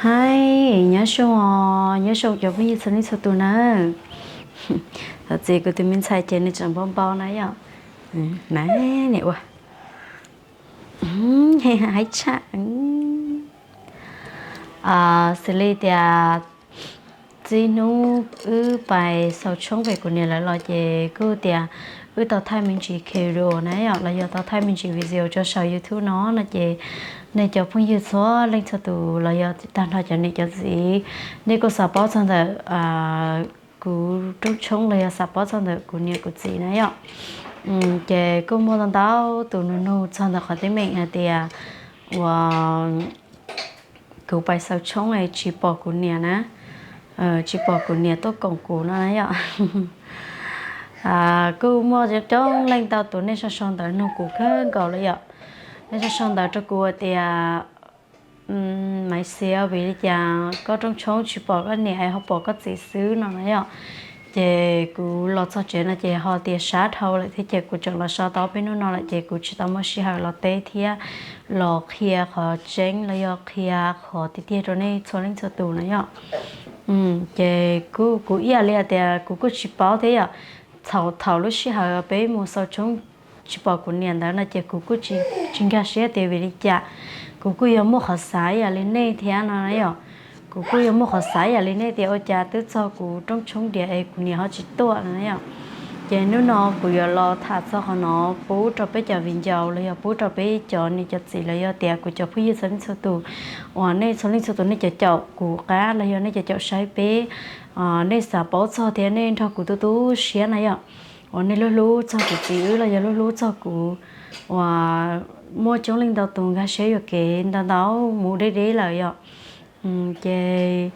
Hais, nyob zoo os, nyob zoo cov phooj ywg txhua leej txhua tus nawb. Thov txim kuv tus me ntxhais ces nws tseem npau npau na yom. Na, niam ua hais tshaj. Xws li tias txij hnub wb pais xaus tshoob pem kuv niam lawv los ces kuj tias wb tau thaij me ntsis video na yom, los yog tau thaij me ntsis video tso saum YouTube no no ces nej cov phooj ywg txhua leej txhua tus los yog tag nrho cov niam cov txiv, nej kuj xav paub txog ntawm kuv rooj tshoob los yog xav paub txog ntawm kuv niam kuv txiv na yom. Ces kuj muaj ntau ntau tus nug nug txog ntawm qhov teeb meem hais tias uas kuv pais xaus tshoob es tsis pom kuv niam na, tsis pom kuv niam tuaj koom kuv no na yom. Kuj muaj coob leej ntau tus nej sau sau ntawv nug kuv kawg nkaus li yom. Nej sau sau ntawv rau kuv tias Maiv Xia, vim li cas koj rooj tshoob tsis pom koj niam es ho pom koj txiv xwb no na yom. Ces kuv los txog tsev no ces ho tias sab dhau lawm thiab ces kuv tseem los so tau peb hnub no lawm ces kuv tsis tau muaj sij hawm los teb thiab los qhia qhov tseeb los yog qhia qhov tiag tiag rau nej txhua leej txhua tus na yom. Ces kuv ib yam li hais tias kuv kuj tsis paub thiab yom. Thaum thaum lub sij hawm peb mus xaus tshoob tsis pom kuv niam ntawd no ces kuv kuj tsis nkag siab tias vim li cas. Kuv kuj yog muaj qhov xav ib yam li nej thiab no na yom. Kuv kuj yog muaj qhov xav ib yam li nej tias ua cas twb txog kuv rooj tshoob diav es kuv niam ho tsis tuaj no na yom. Ces hnub no kuv yuav los tham txog qhov no pub rau peb cov viv ncaus los yog pub rau peb cov niam cov txiv los yog tias kuv cov phooj ywg txhua leej txhua tus uas nej txhua leej txhua tus nej cov caum kuv qab los yog nej cov caum saib peb, nej xav paub txog thiab nej nrog kuv tu tu siab na yom, uas nej hlub hlub txog kuv txiv wb los yog hlub hlub txog kuv, uas muaj coob leej ntau tus nkag siab yuam kev ntau ntau mus deb deb lawm yom. Ces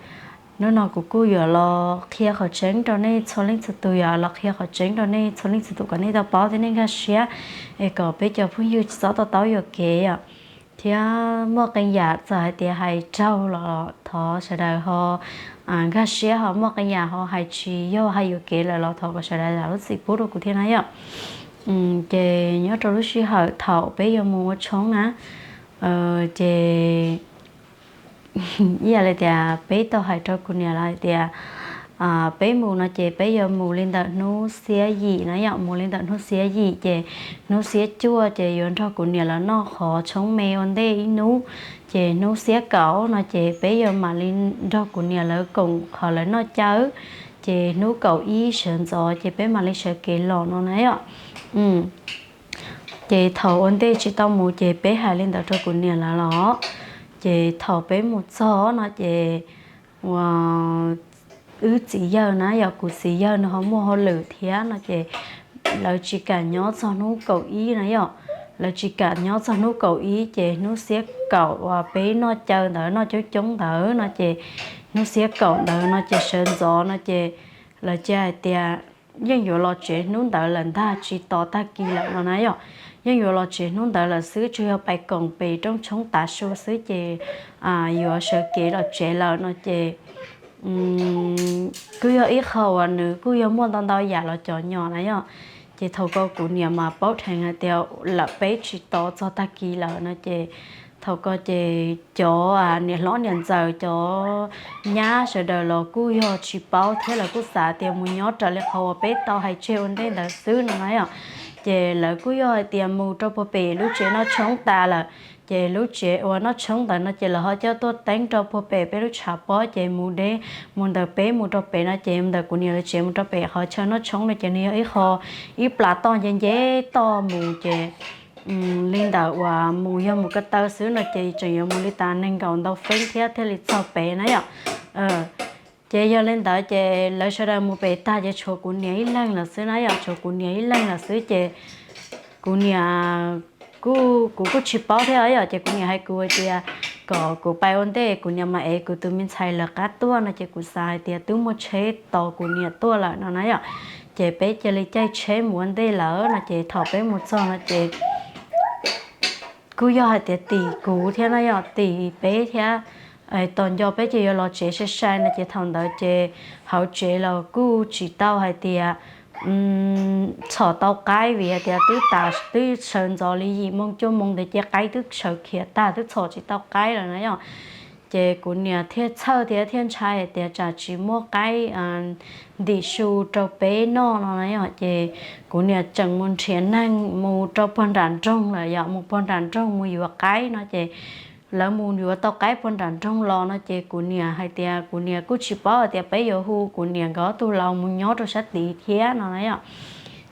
hnub no kuv kuj yuav los qhia qhov tseeb rau nej txhua leej txhua tus, yuav los qhia qhov tseeb rau nej txhua leej txhua tus kom nej tau paub thiab nej nkag siab, es kom peb cov phooj ywg tsis txhob to taub yuam kev yom. Thiab muaj qee yam txawm hais tias hais raug los thov sawv daws ho nkag siab, ho muaj qee yam ho hais tsis yog hais yuam kev lawm los thov kom sawv daws zam lub txim pub rau kuv thiab na yom. Ces nyob rau lub sij hawm thaum peb yuav mus ua tshoob na, ces ib yam li tias peb tau hais rau kuv niam lawv hais tias peb mus no ces peb yuav mus li ntawm hnub xiab yim na yom, mus li ntawm hnub xiab yim ces hnub xiab cuaj ces yuav nrog kuv niam lawv noj qhov tshoob me ua ntej ib hnub, ces hnub xiab kaum no ces peb yuav mam li nrog kuv niam lawv koom qhov lawv noj cawv, ces hnub kaum ib sawv ntxov ces peb mam li sawv kev los no na yom. Ces thaum ua ntej tsis tau mus ces peb hais li ntawd rau kuv niam lawv los, ces thaum peb mus txog no ces ua wb txiv yawg na yom, kuv txiv yawg nws ho muaj hauj lwm thiab no ces lawv tsis kam nyob txog hnub kaum ib na yom. Lawv tsis kam nyob txog hnub kaum ib ces hnub xiab kaum uas peb noj cawv ntawd noj coob coob ntawd no ces hnub xiab kaum ntawd no ces sawv ntxov no ces lawv cia hais tias yeej yuav los tsev hnub ntawd lawm ntag, tsis tos tag kis lawm no na yom. Yeej yuav los tsev hnub ntawd lawm xwb, tsuas yog pais koom pem rooj tshoob tav su xwb ces yuav sawv kev los tsev lawm no ces kuj yog ib qho uas nws kuj yog muaj ntau ntau yam los cov nyom na yom. Ces thaum ko kuv niam mas paub dheev hais tias lawm peb tsis tos txog tag kis lawm no ces thaum ko ces cov niam hlob niam ntxawm cov nyab sawv daws los kuj yog tsis paub thiab lawv kuj xav tias mus nyob raws li qhov uas peb tau hais tseg ua ntej ntawd xwb no na yom. Ces lawv kuj yog hais tias mus rau puag pem lub tsev noj tshoob tas lawm, ces lub tsev uas noj tshoob ntawd no ces lawv ho coj tuaj teeb rau puag pem peb lub tshav pob ces mus deb mus ntawm peb mus rau pem no ces ntawm kuv niam lawv tsev mus rau pem qhov chaw noj tshoob no ces nws yog ib qho ib plas toj nce nce toj mus ces li ntawd uas mus yog mus ko taw xwb no ces tseem yuav mus li tas nees nkaum ntau feeb thiab thiaj li txog pem na yom. Ces yog li ntawd ces lawv sawv daws mus pem tag ces tshuav kuv niam ib leeg lawm xwb na yom, tshuav kuv niam ib leeg lawm xwb ces kuv niam kuj, kuv kuj tsis paub thiab yom, ces kuv niam hais kuv tias kom kuv pais ua ntej, kuv niam mam ev kuv tus me ntxhais lawv qab tuaj no ces kuv xav hais tias twb muaj tsheb tos kuv niam tuaj lawm no na yom. Ces peb cia li caij tsheb mus ua ntej lawm no ces thaum peb mus txog no ces kuj yog hais tias tim kuv thiab no yom, tim peb thiab, tos nco peb ces yuav los tsev sai sai no ces thaum ntawd ces hauv tsev los kuj tsis tau hais tias txhom tau qaib vim hais tias twb tas twb sawv ntxov li yim moo cuaj moo ntawd ces qaib twb sawv khiav tag twb txhom tsis tau qaib lawm na yom. Ces kuv niam thiaj txhawj thiab thiaj ntshai hais tias tsam tsis muaj qaib ntim su rau peb noj no na yom. Ces kuv niam tseem mus nrhiav neeg mus rau puag nram nroog lawm yom, mus puag nram nroog mus yuav qaib no ces lawv mus yuav tau qaib puag nram nroog los no ces kuv niam hais tias kuv niam kuj tsis paub hais tias peb yuav hu kuv niam nkawd ob tug laus mus nyob rau sab tid thiab no na yom.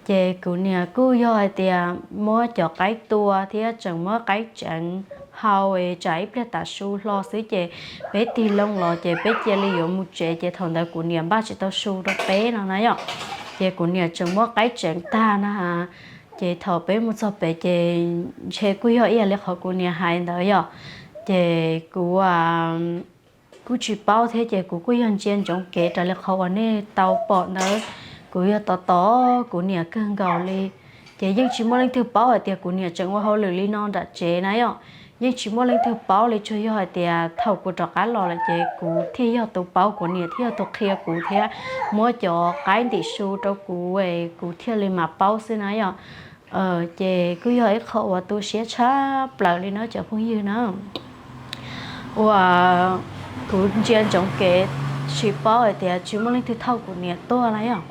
Ces kuv niam kuj yog hais tias muab cov qaib tua thiab tseem muab qaib tseev hau es tsam ib pliag tav su hlo xwb ces peb tig loo los ces peb cia li yuav mus tsev ces thaum ntawd kuv niam npaj tsis tau su rau peb no na yom. Ces kuv niam tseem muab qaib tseev tag na, ces thaum peb mus txog pem ces ntshe kuj yog ib yam li qhov kuv niam hais ntawd yom. Ces kuv kuj tsis paub thiab ces kuv kuj yog ntsia ntsoov kev raws li qhov uas nej tau pom ntawd. Kuv yog tos tos kuv niam kawg nkaus li, ces yeej tsis muaj leej twg paub hais tias kuv niam tseem ua hauj lwm li no nram tsev na yom. Yeej tsis muaj leej twg paub li, tsuas yog hais tias thaum kuv rov qab los lawm ces kuv thiaj yog tus paub, kuv niam thiaj yog tus qhia kuv thiab muab cov qaib ntim su rau kuv es kuv thiaj li mam paub xwb na yom. Ces kuj yog ib qho uas tu siab tshaj plaws li na cov phooj ywg na. Uas kuv ntsia ntsoov kev tsis paub hais tias tsis muaj leej twg thauj kuv niam tuaj na yom.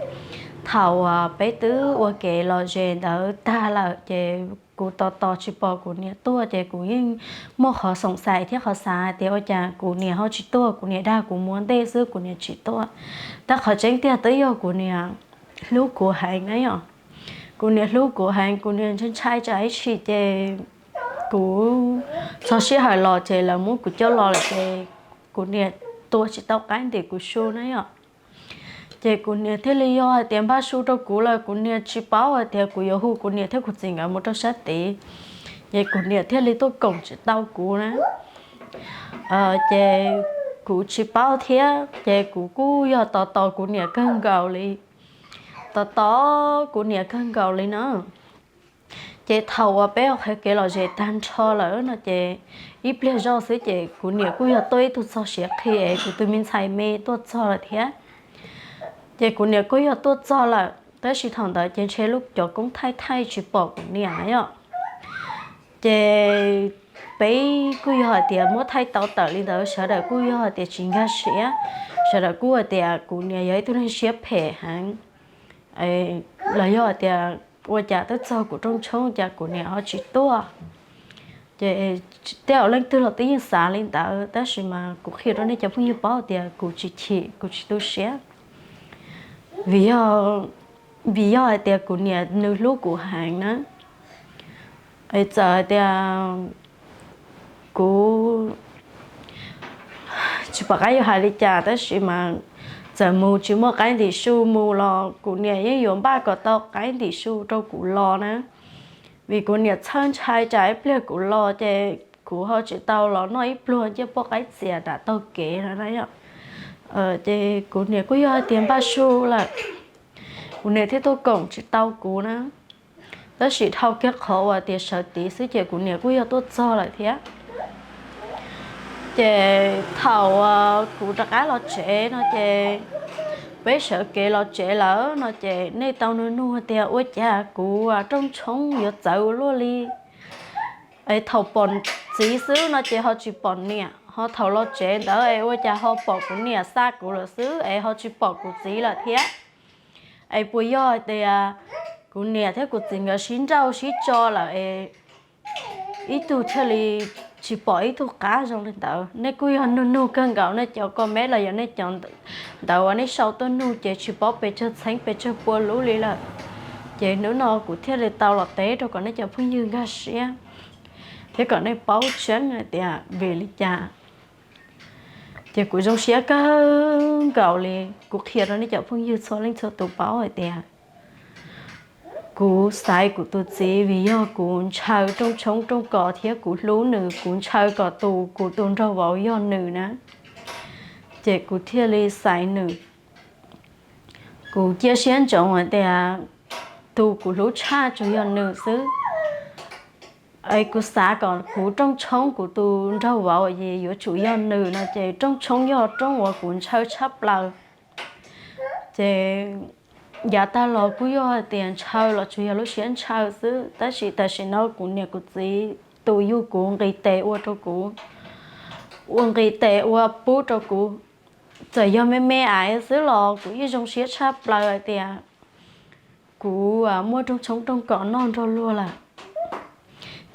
Thaum uas peb twb ua kev lom zem ntawd tag lawm ces kuv tos tos tsis pom kuv niam tuaj ces kuv yeej muaj qhov xoom xaim thiab qhov xav hais tias ua cas kuv niam ho tsis tuaj, kuv niam dag kuv mus ua ntej xwb kuv niam tsis tuaj. Tab qhov tseeb tiag twb yog kuv niam hlub kuv heev na yom. Kuv niam hlub kuv heev, kuv niam ntshai ntshai tsam ib chim ces kuv txog sij hawm los ces lawv muab kuv coj los lawm ces kuv niam tua tsis tau qaib ntim kuv su na yom. Ces kuv niam thiaj li yog hais tias npaj su rau kuv lawm, kuv niam tsis paub hais tias kuv yuav hu kuv niam thiab kuv txiv nkawd mus rau sab tid, ces kuv niam thiaj li tuaj koom tsis tau kuv na. Ces kuv tsis paub thiab ces kuv kuj yog tos tos kuv niam kawg nkaus li, tos tos kuv niam kawg nkaus li na. Ces thaum uas peb ua qhov kev lom zem tag nrho lawm no ces ib pliag zoj xwb ces kuv niam kuj yog tuaj ib tug txog siav qhi es kuv tus me ntxhais me tuaj txog lawm thiab. Ces kuv niam kuj yog tuaj txog lawm tab sis thaum ntawd ces ntshe lub cov koob thaij thaij tsis pom kuv niam na yom. Ces peb kuj yog hais tias muab thaij tau tawm li ntawd, sawv daws kuj yog hais tias tsis nkag siab, sawv daws kuj hais tias kuv niam yog ib tug neeg siab phem heev, los yog hais tias ua cas twb txog kuv rooj tshoob cas kuv niam ho tsis tuaj. Ces tej zaum leej twg los twb yeej xav li ntawd tab sis mas kuv qhia rau nej cov phooj ywg paub tias kuv tsis chim, kuv tsis tu siab, vim yog, vim yog hais tias kuv niam nws hlub kuv heev na. Es txawm hais tias kuv tsis pom qab yuav hais li cas tab sis mas txawm mus tsis muaj qaib ntim su mus los kuv niam yeej yuav npaj kom tau qaib ntim su rau kuv los na. Vim kuv niam txhawj ntshai tsam ib pliag kuv los ces kuv ho tsis tau los noj ib pluag ncej puab qaib txias nram taug kev no na yom. Ces kuv niam kuj yog hais tias npaj su lawm, kuv niam thiaj tuaj koom tsis tau kuv na. Tab sis dhau kiag qhov uas tias sawv tid xwb ces kuv niam kuj yog tuaj txog lawm thiab. Ces thaum kuv rov qab los tsev no ces peb sawv kev los tsev lawm no ces nej tau nug nug tias ua cas kuv rooj tshoob yuav txawv ua luaj li. Es thaum pom txiv xwb no ces ho tsis pom niam, ho thaum los tsev ntawd es ua cas ho pom kuv niam xa kuv lawm xwb es ho tsis pom kuv txiv lawm thiab. Es puas yog hais tias kuv niam thiab kuv txiv nkawd sib nrauj sib tso lawm es ib tug thiaj li tsis pom ib tug qab zoo li ntawd? Nej kuj yog nug nug kawg nkaus, nej cov comment los yog nej cov ntawv uas nej sau tuaj nug ces tsis paub pes tsawg txheeb pes tsawg pua lub li lawm. Ces hnub no kuv thiaj li tau los teb rau kom nej cov phooj ywg nkag siab thiab kom nej paub tseeb hais tias vim li cas. Ces kuv zoo siab kawg nkaus li, kuv qhia rau nej cov phooj ywg txhua leej txhua tus paub hais tias kuv xaiv kuv tus txiv vim yog kuv ntshaw rooj tshoob rooj kos thiab kuv hlub nws, kuv ntshaw kom tus kuv tus nraug vauv yog nws na. Ces kuv thiaj li xaiv nws. Kuv cia siab ntsoov hais tias tus kuv hlub tshaj tsuas yog nws xwb. Es kuv xav kom kuv rooj tshoob kuv tus nraug vauv es yuav tsum yog nws no ces rooj tshoob yog rooj uas kuv ntshaw tshaj plaws. Ces yav tag los kuj yog hais tias ntshaw los tsuas yog lub siab ntshaw xwb, tab sis tam sim no kuv niam kuv txiv tus yug kuv nqis tes ua rau kuv ua nqis tes ua pub rau kuv. Txawm yog me me ais xwb los kuv yeej zoo siab tshaj plaws hais tias kuv muaj rooj tshoob rooj kos noj nrog luag lawm,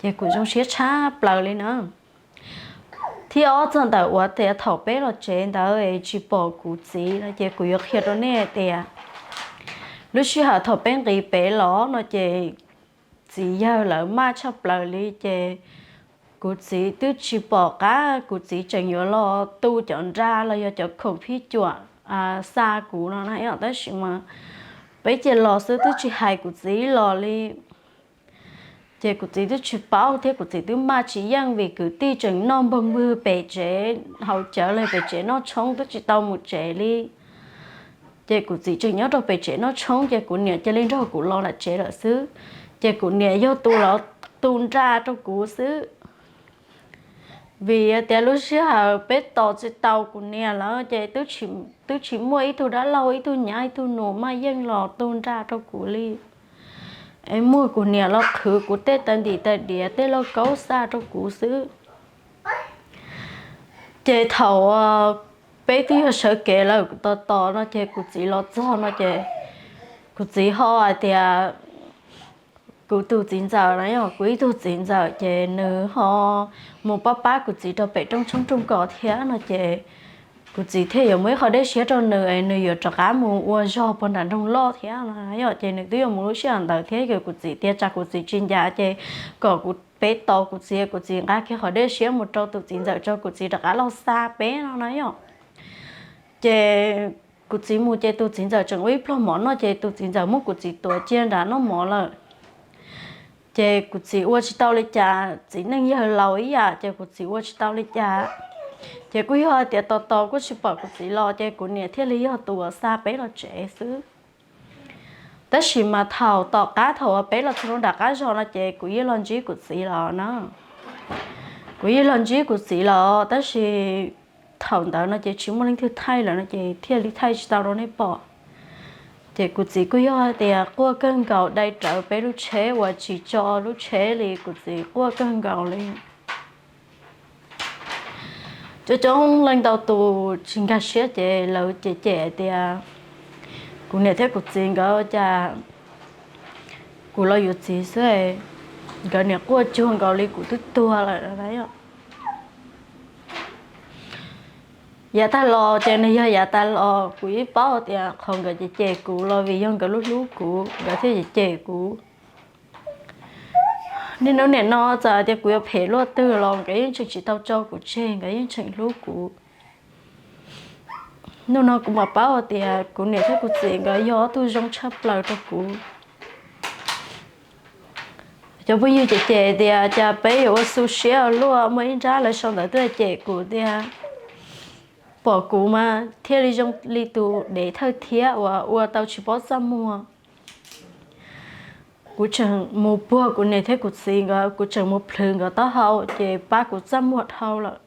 ces kuv zoo siab tshaj plaws li na. Thiab ob txog ntawm uas tias thaum peb los tsev ntawd tsis pom kuv txiv no ces kuv yuav qhia rau nej hais tias lub sij hawm thaum peb nqis pem los no ces txiv yawg lawv maj tshaj plaws li ces kuv txiv twb tsis pom qab kuv txiv tseem yuav los tu cov nra los yog cov khoom phij cuam xa kuv no na yom. Tab sis mas peb cia los xwb twb tsis hais kuv txiv los li. Ces kuv txiv twb tsis paub thiab kuv txiv twb maj tsis yeej vim kwv tij tseem noj npog mwg pem tsev, haus cawv los pem tsev noj tshoob twb tsis tau mus tsev li. Ces kuv txiv tseem nyob rau pem tsev noj tshoob ces kuv niam cia li nrog kuv los nram tsev lawm xwb. Ces kuv niam yog tus los tu nra rau kuv xwb. Vim tias lub sij hawm peb tos tsis tau kuv niam lawm ces twb tsis muaj ib tug dab laug ib tug nyab ib tug nus maj yeej los tu nra rau kuv li. Es muaj kuv niam los qhwv kuv tej tas ntim tas diav tej lauj kaub xa rau kuv xwb. Ces thaum peb twb yog sawv kev lawm tos tos no ces kuv txiv los txog no ces kuv txiv ho hais tias kuv tus txiv ntxawm na yog kuv ib tug txiv ntxawm ces nws ho mus pab pab kuv txiv rau pem rooj tshoob rooj kos thiab no ces kuv txiv thiaj yuav muaj ib qho dej siab rau nws es nws yuav rov qab mus ua zog puag nram nroog loj thiab no yom. Ces nws twb yuav mus lub sij hawm ntawd thiab ces kuv txiv tias tsam kuv txiv tsis ncav ces kom kuv peb tos kuv txiv, kuv txiv nqa kiag qhov dej siab mus rau tus txiv ntxawm tso kuv txiv rov qab los xa peb no na yom. Ces kuv txiv mus ces tus txiv ntxawm tseem ua ib pluag mov noj ces tus txiv ntxawm muab kuv txiv tuav cia nram noj mov lawm. Ces kuv txiv ua tsis tau li cas, txiv neej yawg laus ib yam ces kuv txiv ua tsis tau li cas. Ces kuj yog hais tias tos tos kuj tsis pom kuv txiv los ces kuv niam thiaj li yog tus uas xa peb los tsev xwb. Tab sis mas thaum tom qab thaum uas peb los txog rau nram qab zos no ces kuv yeej los ntsib kuv txiv los na. Kuv yeej los ntsib kuv txiv los tab sis thaum ntawd no ces tsis muaj leej twg thaij lawm no ces thiaj li thaij tsis tau rau nej pom. Ces kuv txiv kuj yog hais tias quaj kawg nkaus dai rawv peb lub tsheb uas tsis tso lub tsheb li, kuv txiv quaj kawg nkaus li. Coob coob leej ntau tus tsis nkag siab ces lawv cem cem hais tias kuv niam thiab kuv txiv nkawd cas kuv los yuav txiv xwb, nkawd niam quaj cuag nkaus li kuv twb tuag lawm. Yav tag los ces nws yog yav tag los, kuv yeej paub tias qhov nkawd cem cem kuv los vim yog nkawd hlub hlub kuv nkawd thiaj cem cem kuv. Niaj hnub nim no txawm tias kuv yuav phem luaj twg los nkawd yeej tseem tsis tau tso kuv tseg, nkawd yeej tseem hlub kuv. Hnub no kuv mam paub tias kuv niam thiab kuv txiv nkawd yog ob tug zoo tshaj plaws rau kuv. Cov phooj ywg cem cem tias cas peb yuav ua xu siab ua luaj, muaj ib nrab lawv sau ntawv tuaj cem kuv tias pom kuv mas thiaj li zoo li tus dev thawj thiab uas ua tau tsis paub txaj muag. Kuv tseem mus puag kuv niam thiab kuv txiv nkawd, kuv tseem mus plhws nkawd taub hau ces pab kuv txaj muag dhau lawm.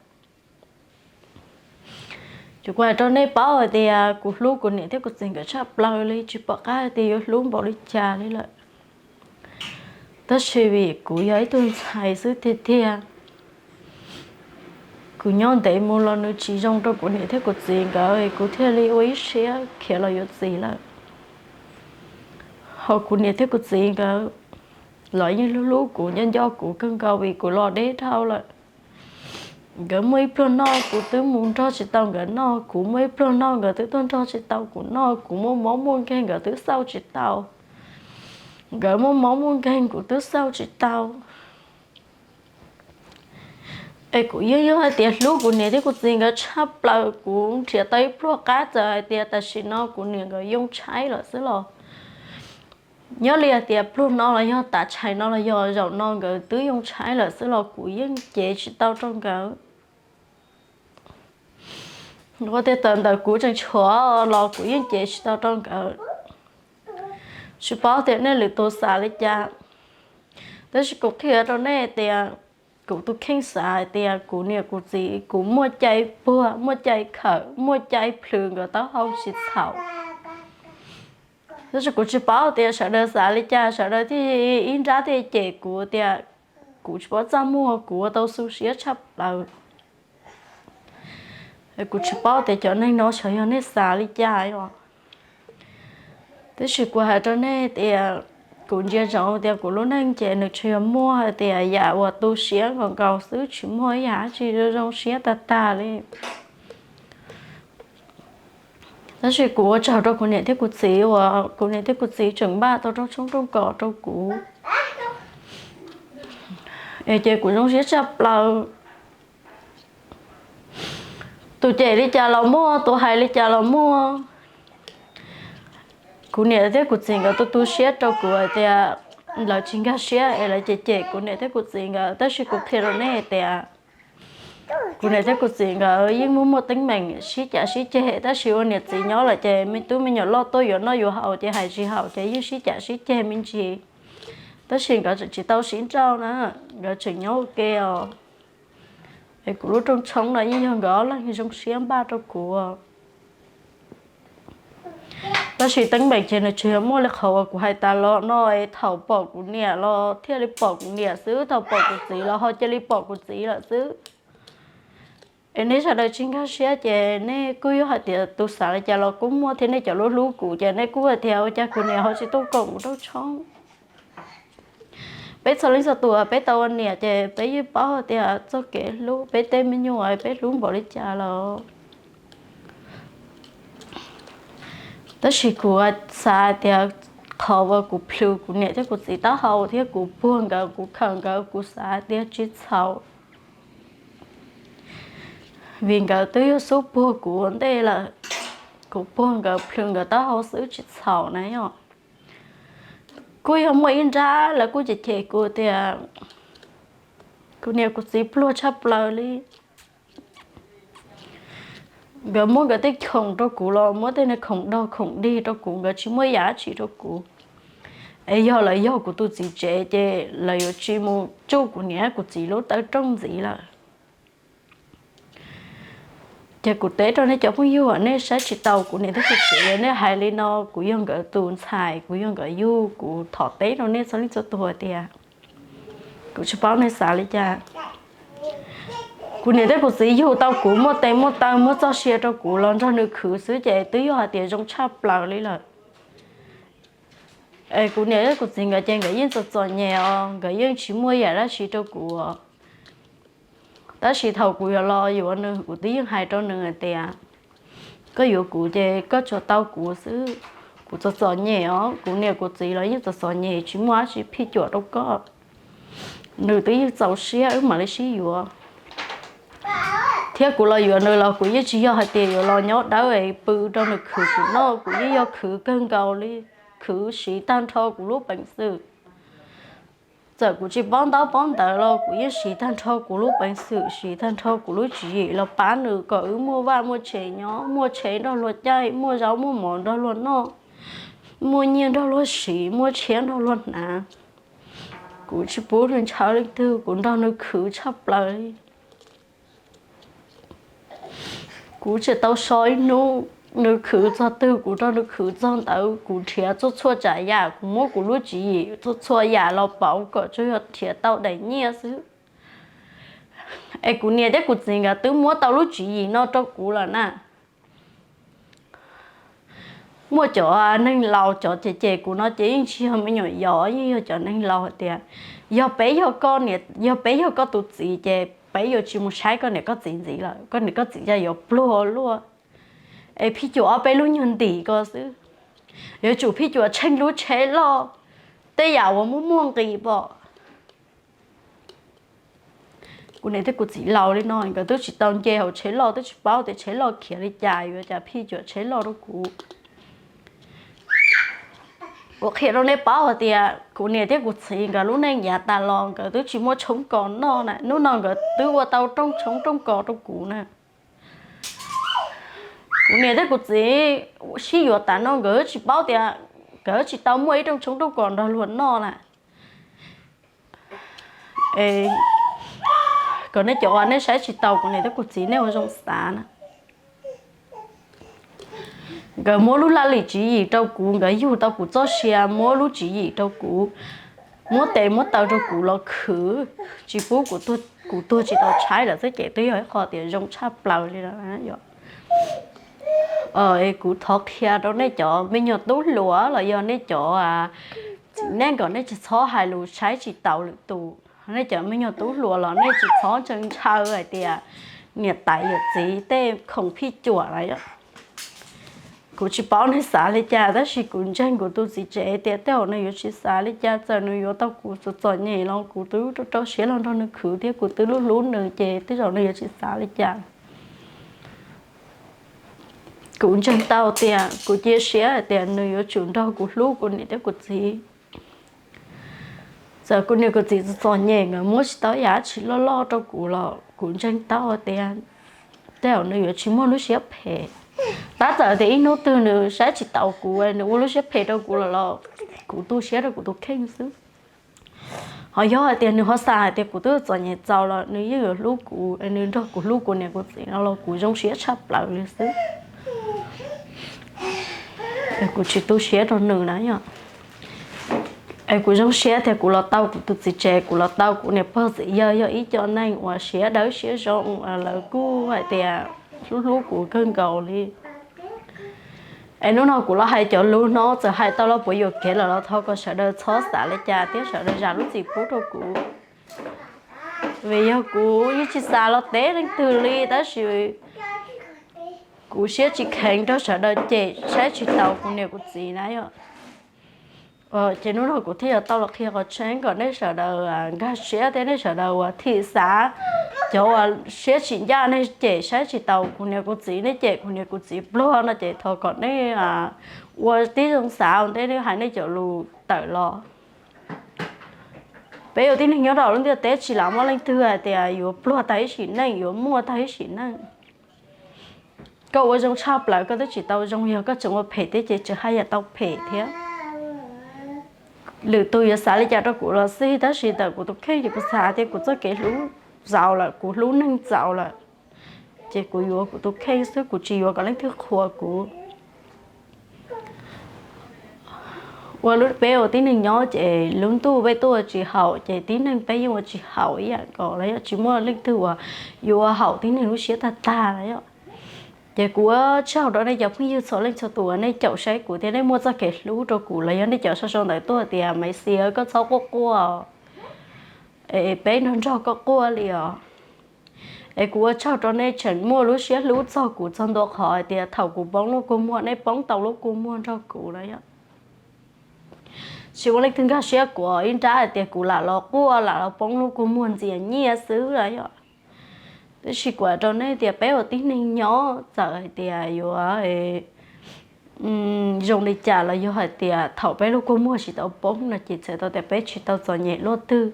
Ces kuv hais rau nej paub hais tias kuv hlub kuv niam thiab kuv txiv nkawd tshaj plaws li, tsis pom qab hais tias yuav hlub npaum li cas li lawm. Tab sis vim kuv yog ib tug ntxhais xwb tiag tiag, kuv nyob ntev mus los nws tsis zoo rau kuv niam thiab kuv txiv nkawd, kuv thiaj li ua ib siab khiav los yuav txiv lawm. Ho kuv niam thiab kuv txiv nkawd los yeej hlub hlub kuv, nco nco kuv kawg nkaus vim kuv los deb dhau lawm. Nkawd muaj ib pluag noj kuv twb mus nrog tsis tau nkawd noj, kuv muaj ib pluag noj nkawd twb tuaj nrog tsis tau kuv noj, kuv muaj mob muaj nkeeg nkawd twb xauj tsis tau, nkawd muaj mob muaj nkeeg kuv twb xauj tsis tau. Es kuv yeej yog hais tias hlub kuv niam thiab kuv txiv nkawd tshaj plaws, kuv nrhiav tau ib pluag qab txawm hais tias tam sim no kuv niam nkawd yoo tshaib lawm xwb los, nyob li hais tias pluag no los yog tav tshais no los yog zaum no nkawd twb yoo tshaib lawm xwb los kuv yeej cev tsis tau rau nkawd. Ua tias tawm ntawm kuv tseem tshuav los kuv yeej cev tsis tau rau nkawd. Tsis paub tias nej lwm tus xav li cas, tab sis kuv qhia rau nej tias kuv tus kheej xav hais tias kuv niam kuv txiv kuv muaj cai puag, muaj cai khawm, muaj cai plhws nkawd taub hau tsis txhaum. Tab sis kuv tsis paub tias sawv daws xav li cas, sawv daws thiaj ib nrab thiaj cem kuv tias kuv tsis paub txaj muag, kuv ua tau xu siab tshaj plaws. Kuv tsis paub tias cov neeg no xyov yog nej xav li cas os. Tab sis kuv hais rau nej tias kuv ntsia zoo tias kuv lub neej ces nws tsis yog muaj hais tias yam uas tu siab nkaus nkaus xwb, tsis muaj ib yam dab tsi zoo zoo siab tag tag li. Tab sis kuv ua tsaug rau kuv niam thiab kuv txiv uas kuv niam thiab kuv txiv tseem npaj tau rooj tshoob rooj kos rau kuv, es ces kuv zoo siab tshaj plaws. Tus cem li cas los muaj, tus hais li cas los muaj. Kuv niam thiab kuv txiv nkawd tu tu siab rau kuv hais tias lawv tsis nkag siab es lawv cem cem kuv niam thiab kuv txiv nkawd, tab sis kuv qhia rau nej hais tias kuv niam thiab kuv txiv nkawd yeej muaj muaj teeb meem sib cav sib ceg, tab sis ua niam txiv nyob lawm ces me tub me nyuam loj tuaj yuav noj yuav haus ces hais tsis haum ces yeej sib cav sib ceg me ntsis. Tab sis nkawd tseem tsis tau sib nrauj na, nkawd tseem nyob ua ke os. Es kuv lub rooj tshoob no yeej yog nkawd ob leeg zoo siab npaj rau kuv. Tab sis teeb meem ces nws tsis yog muaj li qhov uas kuv hais tas los no es thaum pom kuv niam los thiaj li pom kuv niam xwb, thaum pom kuv txiv los ho cia li pom kuv txiv lawm xwb. Es nej sawv daws tsis nkag siab ces nej kuj yog hais tias tus xav li cas los kuj muaj thiab, nej cov hlub hlub kuv ces nej kuj hais tias ua cas kuv niam ho tsis tuaj koom kuv rooj tshoob. Peb txhua leej txhua tus peb tau ua niam ces peb yeej paub hais tias txoj kev hlub peb tej me nyuam peb hlub npaum li cas los. Tab sis kuv xav tias qhov uas kuv plhws kuv niam thiab kuv txiv taub hau thiab kuv puag nkawd, kuv khawm nkawd, kuv xav tias tsis txhaum, vim nkawd twb yog xub puag kuv ua ntej lawm. Kuv puag nkawd, plhws nkawd taub hau xwb tsis txhaum na yom. Kuj yog muaj ib nrab lawv kuj cem cem kuv tias kuv niam kuv txiv pluag tshaj plaws li. Nkawd muab nkawd tej khoom rau kuv los muab tej niag khoom dog khoom dig rau kuv, nkawd tsis muab yam dab tsi rau kuv. Es yog lawv yog kuv tus txiv tsev ces lawv yuav tsis mus tsuj kuv niam kuv txiv lub tawb rooj ntxiv lawm. Ces kuv teb rau nej cov phooj ywg uas nej saib tsis taus kuv niam thiab kuv txiv, nej hais li no, kuv yog nkawd tus ntxhais, kuv yog nkawd yug, kuv thov teb rau nej txhua leej txhua tus tias kuv tsis paub nej xav li cas. Kuv niam thiab kuv txiv yug tau kuv muaj tes muaj taw muab txoj sia rau kuv los nrog nws khwv xwb ces twb yog hais tias zoo tshaj plaws li lawm. Es kuv niam thiab kuv txiv nkawd ces nkawd yeej txom txom nyem os, nkawd yeej tsis muaj yam dab tsi rau kuv. Tab sis thaum kuv yuav los yuav nws kuv twb yeej hais rau nws hais tias koj yuav kuv ces koj tsuas tau kuv xwb. Kuv txom txom nyem os, kuv niam kuv txiv los yeej txom txom nyem, tsis muaj dab tsi phij cuam rau koj. Nws twb yeej txaus siab wb mam li sib yuav. Thiab kuv los yuav nws los kuv yeej tsis yog hais tias yuav los nyob dawb es pw rau nws khwv kuv noj, kuv yeej yog khwv kawg nkaus li, khwv siv tag nrho kuv lub peev xwm. Txawm kuv tsis paub ntaub paub ntawv los kuv yeej siv tag nrho kuv lub peev xwm, siv tag nrho kuv lub tswv yim los pab nws kom wb muaj vaj muaj tsev nyob, muaj tsheb nrog luag caij, muaj zaub muaj mov nrog luag noj, muaj nyiaj nrog luag siv, muaj tshiab nrog luag hnav. Kuv tsis pub nws ntshaw leej twg, kuv nrog nws khwv tshaj plaws li. Kuv tsis tau so ib hnub, nws khwv txog twg kuv nrog nws khwv txog ntawd, kuv nrhiav txhua txhua tsav yam, kuv muab kuv lub tswv yim txhua txhua yam los pauv kom tsuas yog nrhiav tau daim nyiaj xwb. Es kuv niam thiab kuv txiv nkawd twb muab tau lub tswv yim no rau kuv lawm na. Muaj cov neeg laus cov cem cem kuv no ces yeej tsis yog me nyuam yaus, yeej yog cov neeg laus hais tias yog peb yog koj niam, yog peb yog koj tus txiv ces peb yuav tsis mus saib koj niam koj txiv ntxiv lawm, koj niam koj txiv cas yuav pluag luaj. Es phij cuam ob peb lub nyuag ntim ko xwb, yuav tsum phij cuam tsheej lub tsheb loj, tej yam uas muaj muaj nqis pom. Kuv niam thiab kuv txiv laus li no nkawd twb tsis tau nce hauv tsheb loj, twb tsis paub tias tsheb loj khiav li cas, yuav cas phij cuam tsheb loj rau kuv. Kuv qhia rau nej paub hais tias kuv niam thiab kuv txiv nkawd lub neej yav tas los nkawd twb tsis muaj tshoob kos noj na, hnub no nkawd twb ua tau rooj tshoob rooj kos rau kuv na. Kuv niam thiab kuv txiv sib yuav tas no nkawd tsis paub tias nkawd tsis tau muaj ib rooj tshoob rooj kos nrog luag noj na. Kom nej cov uas nej saib tsis taus kuv niam thiab kuv txiv nej ua zoo xav na. Nkawd muab lub laj lim tswv yim rau kuv, nkawd yug tau kuv txoj sia, muab lub tswv yim rau kuv, muab tes muab taw rau kuv los khwv, tsis pub kuv tuag tsis tau tshaib lawm xwb ces twb yog ib qho tias zoo tshaj plaws li lawm. Es kuv thov qhia rau nej cov me nyuam tub hluas los yog nej cov txiv neej kom nej tsis txhob hais lus saib tsis taus lwm tus. Nej cov me nyuam tub hluas los nej tsis txhob ntseeg ntshaw hais tias niam tais yawm txiv tej khoom phij cuam lawm. Kuv tsis paub nej xav li cas tab sis kuv ntseeg kuv tus txiv tsev tias tej zaum nws yuav tsis xav li cas, txawm nws yuav tau kuv txom txom nyem los kuv twb rau rau siab los nrog nws khwv thiab kuv twb hlub hlub nws ces tej zaum nws yuav tsis xav li cas. Kuv ntseeg tau tias kuv cia siab hais tias nws yuav tsum nrog kuv hlub kuv niam thiab kuv txiv. Txawm kuv niam kuv txiv txom txom nyem nkawd muab tsis tau yam dab tsi loj loj rau kuv los kuv ntseeg tau tias tej zaum nws yuav tsis muaj lub siab phem. Tab txawm tias ib hnub twg nws saib tsis taus kuv, nws ua lub siab phem rau kuv lawm los kuv tu siab rau kuv tus kheej xwb. Ho yog hais tias nws ho xav hais tias kuv twb txom nyem txaus los nws yeej yuav hlub kuv, nws nrog kuv hlub kuv niam kuv txiv no los kuv zoo siab tshaj plaws li xwb. Kuv tsis tu siab rau nws na yom. Es kuv zoo siab tias kuv los tau kuv tus txiv tsev, kuv los tau kuv niam pog txiv yawg, yog ib co neeg uas siab dawb siab zoo, lawv kuj hais tias hlub hlub kuv kawg nkaus li. Es hnub no kuv los hais cov lus no txawm hais tau los puas yuam kev lawm los thov kom sawv daws txhob xav li cas thiab sawv daws zam lub txim pub rau kuv. Vim yog kuv yeej tsis xav los teb leej twg li tab sis kuv siab tsis kheev rau sawv daws cem saib tsis taus kuv niam kuv txiv na yom. Ces hnub no kuv thiaj yuav tau los qhia qhov tseeb kom nej sawv daws nkag siab thiab nej sawv daws uas thim xav, cov uas siab tsis ncaj nej cem saib tsis taus kuv niam kuv txiv, nej cem kuv niam kuv txiv pluag no ces thov kom nej ua tib zoo xav ntej nej hais nej cov lus tawm los. Peb ua tib neeg nyob rau lub ntiaj teb tsis lam muaj leej twg hais tias yuav pluag tag ib sim neej, yuav muaj tag ib sim neej. Koj ua zoo tshaj plaws koj twb tsis tau zoo, yog koj tseem ua phem thiab ces tseem haj yam tau phem thiab. Lwm tus yuav xav li cas rau kuv los xij tab sis ntawm kuv tus kheej ces kuv xav tias kuv txoj kev hlub txaus lawm, kuv hlub neeg txaus lawm, ces kuv yuav kuv tus kheej xwb, kuv tsis yuav kom leej twg qhuas kuv. Ua lub peb ua tib neeg nyob ces lub ntuj peb tuaj ua tsis haum ces tib neeg peb yeej ua tsis haum ib yam nkaus los yog tsis muaj leej twg uas yuav ua haum tib neeg lub siab tag tag los yog. Ces kuv ua tsaug rau nej cov phooj ywg txhua leej txhua tus uas nej caum saib kuv thiab nej muaj txoj kev hlub rau kuv los yog nej caum sau sau ntawv tuaj tias Maiv Xis koj txhob quaj quaj, es peb nrog nrog koj quaj li os. Es kuv ua tsaug rau nej tseem muaj lub siab hlub txog kuv txog ntua qhov hais tias thaum kuv poob lub kua muag nej poob tau lub kua muag nrog kuv na yom. Tsis muaj leej twg nkag siab kuv ib nrab hais tias kuv lam los quaj lam los poob lub kua muag ntxias nyiaj xwb na yom. Tab sis kuv hais rau nej tias peb ua tib neeg nyob txawm hais tias yuav zoo li cas los yog hais tias thaum peb lub kua muag tsis tau poob no ces txhais tau tias peb tsis tau txom nyem luaj twg.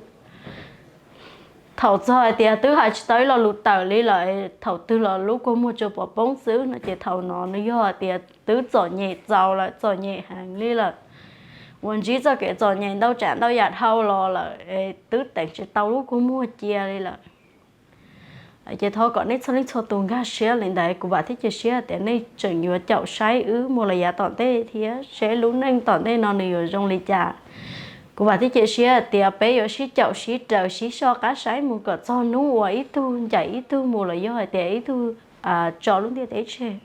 Thaum txog hais tias twb hais tsis tau ib lo lus tawm li lawm, thaum twg los lub kua muag tsuas pom poob xwb no ces thaum no nws yog hais tias twb txom nyem txaus lawm, txom nyem heev li lawm. Uas ntsib txoj kev txom nyem ntau tsav ntau yam dhau los lawm, twb teev tsis tau lub kua muag cia li lawm. Ces thov kom nej txhua leej txhua tus nkag siab li ntawd, kuv vam thiab cia siab tias nej tseem yuav caum saib wb mus los yav tom ntej thiab seb lub neej tom ntej no nws yuav zoo li cas. Kuv vam thiab cia siab tias peb yuav sib caum sib raws sib soj qab saib mus kom txog hnub uas ib tug ncaim ib tug mus los yog hais tias ib tug tso lub ntiaj teb tseg.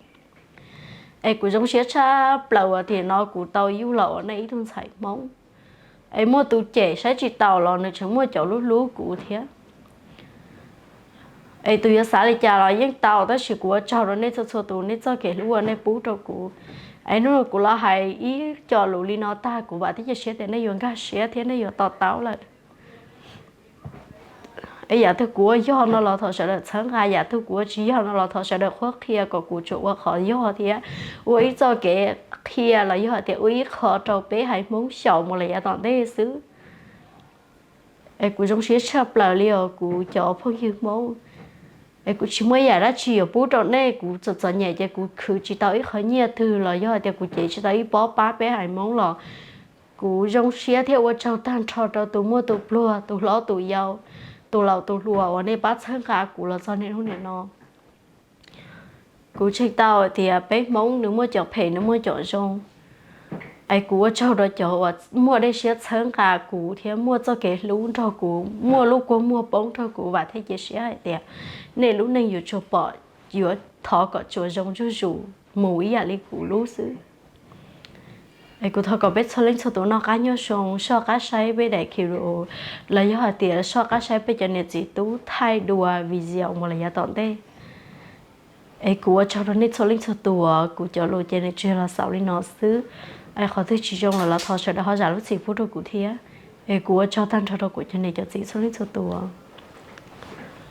Es kuv zoo siab tshaj plaws uas tiam no kuv tau yug los ua nej ib tug ntxhais Hmoob. Es muaj tus cem saib tsis taus los nws tseem muaj cov hlub hlub kuv thiab. Es tus yuav xav li cas los yeej tau, tab sis kuv ua tsaug rau nej txhua txhua tus nej txoj kev hlub uas nej pub rau kuv. Es hnub no kuv los hais ib co lus li no tag, kuv vam thiab cia siab tias nej yuav nkag siab thiab nej yuav to taub lawm. Es yam twg kuv ua yog no los thov sawv daws txhawb nqa, yam twg kuv ua tsis yog no los thov sawv daws qhuab qhia kom kuv tsuas ua qhov yog thiab ua ib txoj kev qhia los yog hais tias ua ib qho rau peb haiv Hmoob xyaum mus lawm yav tom ntej xwb. Es kuv zoo siab tshaj plaws li os kuv cov phooj ywg Hmoob. Es kuv tsis muaj ib yam dab tsi yuav pub rau nej, kuv txom txom nyem ces kuv khwv tsis tau ib qho nyiaj twg los yog hais tias kuv cev tsis tau ib pob pab peb haiv Hmoob los kuv zoo siab thiab ua tsaug tag nrho rau tus muaj tus pluag, tus hlob tus yau, tus laus tus hluas uas nej pab txhawb nqa kuv los txog niaj hnub niam no. Kuv ntseeg tau tias peb Hmoob nws muaj cov phem nws muaj cov zoo. Es kuv ua tsaug rau cov uas muaj dej siab txhawb nqa kuv thiab muaj txoj kev hlub nrog kuv, muaj lub kua muag poob nrog kuv, vam thiab cia siab hais tias nej lub neej yuav tsuas pom yuav thov kom tsuas zoo zuj zus mus ib yam li kuv lub xwb. Es kuv thov kom peb txhua leej txhua tus noj qab nyob zoo, soj qab saib peb daim video, los yog hais tias soj qab saib peb cov niam txiv tub thaij dua video mus los yav tom ntej. Es kuv ua tsaug rau nej txhua leej txhua tus, kuv cov lus ces nws tsuas yog los xaus li no xwb. Es qhov twg tsis zoo los thov sawv daws ho zam lub txim pub rau kuv thiab. Es kuv ua tsaug tag nrho rau kuv cov niam cov txiv txhua leej txhua tus.